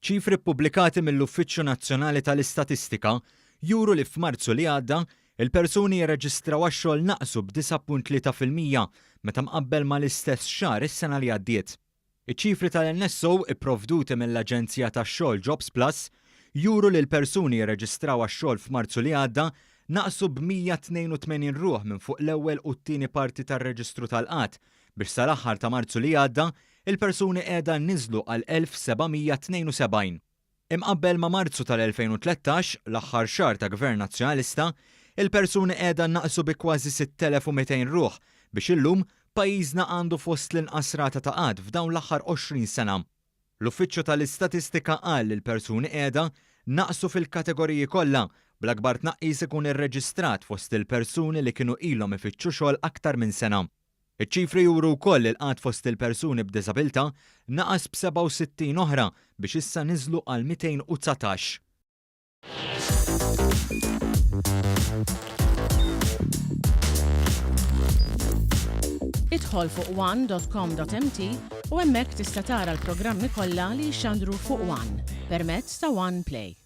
Ċifri ppubblikati mill-Uffiċċju Nazzjonali tal-Istatistika juru li f'Marzu li għadda, il-persuni jirreġistraw għax-xogħol naqsu b'9.3% meta mqabbel mal-istess xahar is-sena li għaddiet. Iċ-ċifri tal-NSO ipprovduti mill-aġenzija tax-xogħol Jobs Plus juru li l-persuni jirreġistraw għax-xogħol f'Marzu li għadda naqsu b'182 ruħ minn fuq l-ewwel u t-tieni parti tar-reġistru tal-qgħad biex sal-aħħar ta' Marzu li għadda, il-persuni qiegħda niżlu għal 1,772. Imqabbel ma' Marzu tal-2013, l-aħħar xahar ta' Gvern Nazzjonalista, il-persuni qiegħda naqsu bi kważi 6,200 ruħ biex illum pajjiżna għandu fost l-inqas rata ta' qgħad f'dawn l-aħħar 20 sena. L-Uffiċċju tal-Istatistika qal li l-persuni qiegħda naqsu fil-kategoriji kollha, bl-akbar tnaqqis ikun irreġistrat fost il-persuni li kienu ilhom ifittxu xogħol aktar minn sena. Iċ-ċifri juru wkoll li l-qgħad fost il-persuni b'diżabilità naqas b'67 oħra biex issa niżlu għal 219. Idħol fuq one.com.mt u hemmhekk tista' tara l-programmi kollha li jixxandru fuq One permezz ta' One Play.